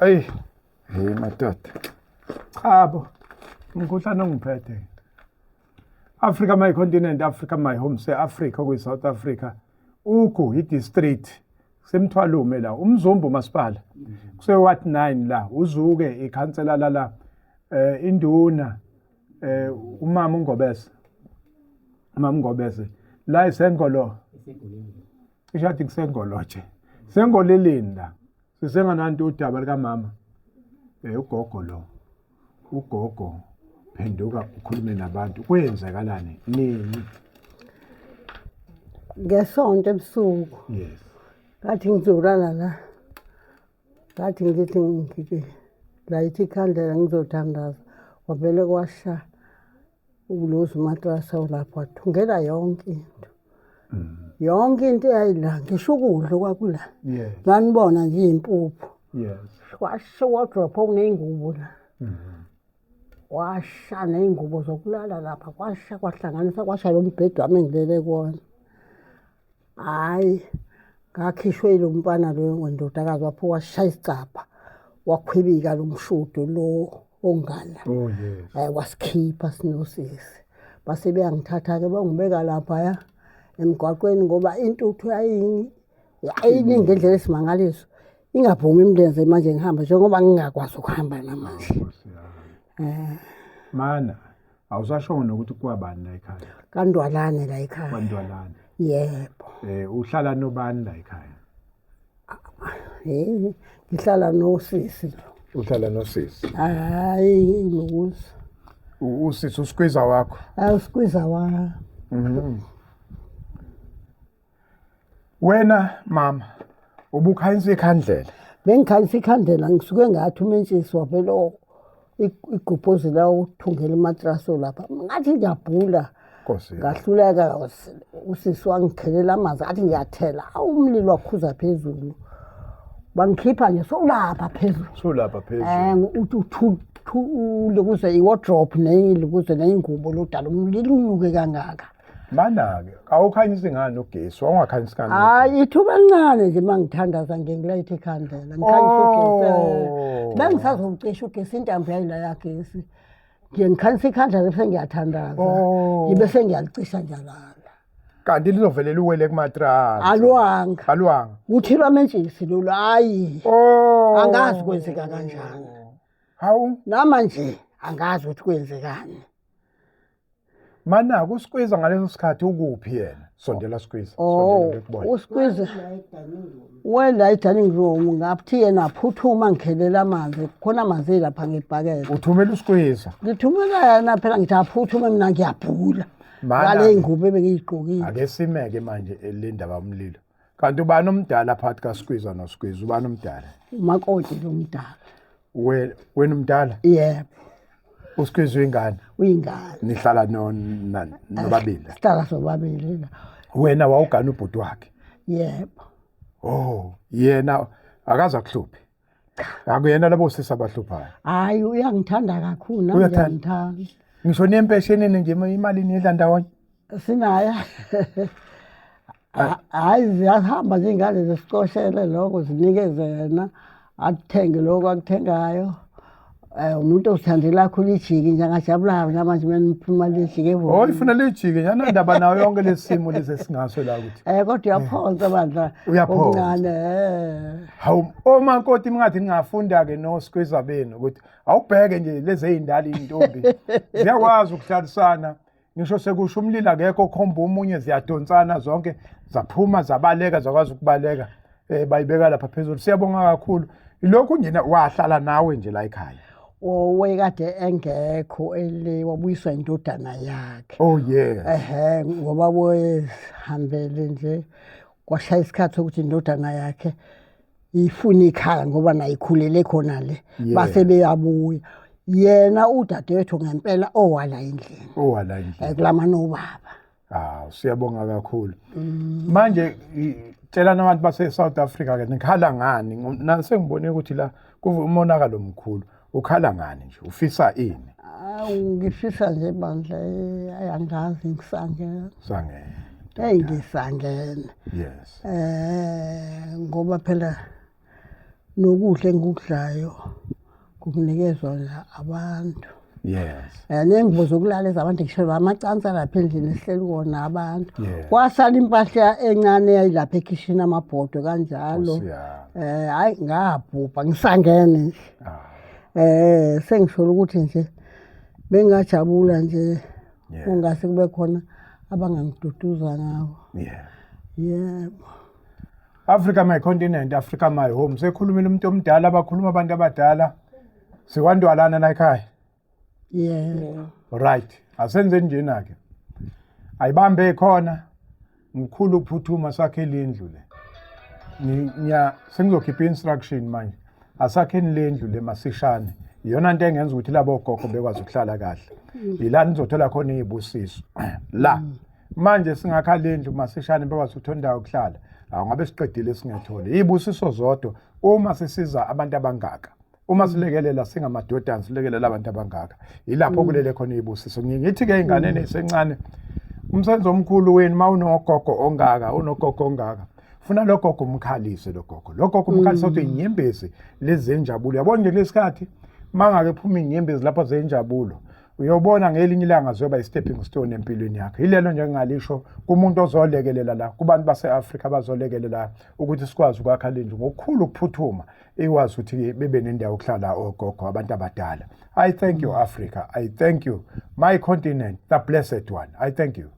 Ayi, hey madoda. Chabo, umkhuhlane ongiphethe. Africa my continent, Africa my home, se Africa kuyi South Africa. Ugu i district semthwalume la, umzumbu masipala. Kuse ward 9 la, uzuke ikhansela la la. Induna umama uNgobese. Umama uNgobese. La isengolo. Ishathi kusengoloje. Sengoleleni la. Sisengananto udaba likamama. Ugogo lo. Ugogo phenduka ukhulume nabantu. Kwenzakalani nini? Ngesonto ebusuku. Yes. Ngathi ngizolala la. Ngathi ngithi ngithi layithi ikhandlela ngizothandaza. Kwavele kwasha ukuloza umatrasa olapho wathungela yonke into. Yonke into eyayila ngisho ukudla okwakula. Nganibona nje impuphu. Kwasha wardrobe okuney'ngubo la. Kwasha ney'ngubo zokulala lapha, kwasha kwahlanganisa kwasha lo mbhede wami engilele kuwona. Hhayi, ngakhishwe yilo mfana loyo wendodakazi wapho washaya isicabha, wakhwibika lo mshudo lo ongala. Oh yes. Wasikhipha sinosisi. Base beyangithatha-ke bangibeka laphaya emgwaqweni ngoba intuthu yayiningi ngendlela esimangaliso. Ingavumi imilenze manje ngihamba njengoba ngingakwazi ukuhamba namanje. Mana, awusashongo nokuthi kwabani la ekhaya? KaNdwalane la ekhaya. KwaNdwalane. Yebo. Uhlala nobani la ekhaya? Ngihlala nosisi lo. Uhlala nosisi? Hayi, nokuthi. Usisi uSkwiza wakho? Hayi, uSkwiza wami. Wena mama, ubukhanyisa ikhandlela? Bengikhanyisa ikhandlela, ngisuke ngathi umentshisi wavele igubhozi la uthungela imatraso lapha. Ngathi ngiyabhula. Nkosi. Ngahluleka, usisi wangikhelela amanzi, athi ngiyathela. Awu, umlilo wakhuza phezulu. Bangikhipha nje sowulapha phezulu. Sowulapha phezulu. Uthi ukuze i-wardrobe neyingubo neyingubo lodala umlilo unyuke kangaka. Mana-ke, awukhanyisi ngani ugesi? Wawungakhanyisi ngani? Hayi, ithuba elincane nje uma ngithandaza ngiye ngilayithe ikhandlela, ngikhanyise ugesi. Bengisazowucisha ugesi, intambo yayila yagesi. Ngiye ngikhanyise ikhandlela bese ngiyathandaza. Ngibe sengiyalicisha ngiyalala. Kanti lizovele liwele kumatrasi. Alwanga. Alwanga. Uthi lwamentshisi lolu, hayi. Angazi kwenzeka kanjani. Hawu. Namanje angazi ukuthi kwenzekani. Mana uSkwiza ngaleso sikhathi ukuphi yena? Sondela Skwiza. Oh, uSkwiza wela e-dining room, ngathi yena phuthuma ngikhelela amanzi, khona amanzi lapha ngebhakede. Uthumela uSkwiza? Ngithumela yena phela, ngithi aphuthume mina ngiyabhula. Ngale ingubo ebengiyigqokile. Ake simeke manje le ndaba yomlilo. Kanti ubani omdala phakathi kaSkwiza noSkwiza? Ubani omdala? Umakoti lo mdala. Wena umdala? Yebo. uSkwiza uyingane? Uyingane. Nihlala nobabili? Sihlala sobabili la. Wena wawugana ubhuti wakhe? Yebo. Oh, yena akaze akuhluphe? Akuyena labo sisi abahluphayo? Hayi, uyangithanda kakhulu, nami Uyakuthanda? ngiyamthanda. Ngisho nempeshenini nje imali niyidla ndawonye? Sinayo. Hayi, ziyahamba nje iy'ngane zisicoshele lokho, zinikeze yena akuthenge lokho akuthengayo. Umuntu ozithandela kakhulu ijiki nje, angajabula namanje uma nimupha imali yejiki Oh, evumile. ifuna lijiki nje, anandaba nayo yonke lesi simo lesi esingaso la ukuthi. Kodwa uyaphonsa bandla. Uyaphonsa. Okuncane. Hawu, omakoti mingathi ningafunda-ke noSkwiza benu ukuthi awubheke nje lezi ey'ndala iy'ntombi. Ziyakwazi ukuhlalisana. Ngisho sekusho umlilo akekho okhomba omunye, ziyadonsana zonke, zaphuma zabaleka, zakwazi ukubaleka. Bayibeka lapha phezulu. Siyabonga kakhulu. Lokhu nje wahlala nawe nje la ekhaya. Owekade engekho ele wabuyiswa indodana yakhe. Oh yes. Ehhe, ngoba wehambele nje kwashaya isikhathi sokuthi indodana yakhe ifuna ikhaya ngoba nayo ikhulele khona le. Base beyabuya. Yena udadewethu ngempela owala endlini. Owala endlini. Kulamana ubaba. Ah, siyabonga kakhulu. Manje tshela nabantu base South Africa ke nikhala ngani? Nasengibone ukuthi la kuve umonakalo omkhulu. Ukhala ngani nje? Ufisa ini? Awu, ngifisa nje bandla, ayangazi ngisangena. Sangena. Hey, ngisangena. Yes. Ngoba phela Nokudla engikudlayo kukunikezwa nje abantu. Yes. Nengubo zokulala ezabantu, ngisho amacansi alapha endlini esihleli kuwona abantu. Kwasala impahla encane eyayilapha ekhishini, amabhodwe kanjalo. Nkosi yami. Hayi, ngabhubha ngisangene nje. Sengisholo ukuthi nje bengingajabula nje kungase kube khona abangangiduduza ngabo. Yebo. Africa my continent, Africa my home. Sekhulumile umuntu omdala, abakhuluma abantu abadala. Sikwantwalana la ekhaya. Yebo. Right. Asenzeni njena ke. Ayibambe khona. Ngikhulu ukuphuthuma sakhe lendlu le. Ngiya sengizokhipha instruction manje. Asakheni lendlu le masishane. Iyona into engenza ukuthi labo gogo bekwazi ukuhlala kahle. Yila nizothola khona izibusiso. La. Manje singakha lendlu masishane bekwazi ukuthola indawo yokuhlala. Awu ngabe siqedile singethole. Izibusiso zodwa uma sisiza abantu abangaka. Uma silekelela singamadodana, silekelela abantu abangaka, yilapho kulele khona izibusiso. Ngithi ke inganeni esencane, umsebenzi omkhulu wenu uma unogogo ongaka, unogogo ongaka, funa lo gogo umkhalise, lo gogo umkhalise ukuthi inyembezi lezi zenjabulo. Yabona nje kulesikhathi mangake phuma inyembezi lapha zenjabulo, uyobona ngelinye ilanga ziyoba i-stepping stone empilweni yakho. Yilelo nje engingalisho kumuntu ozolekelela la, kubantu base-Afrika abazolekelela ukuthi sikwazi ukwakha lendlu ngokukhulu ukuphuthuma, ikwazi ukuthi bebe nendawo yokuhlala ogogo, abantu abadala. I thank you, Africa. I thank you, my continent, the blessed one. I thank you.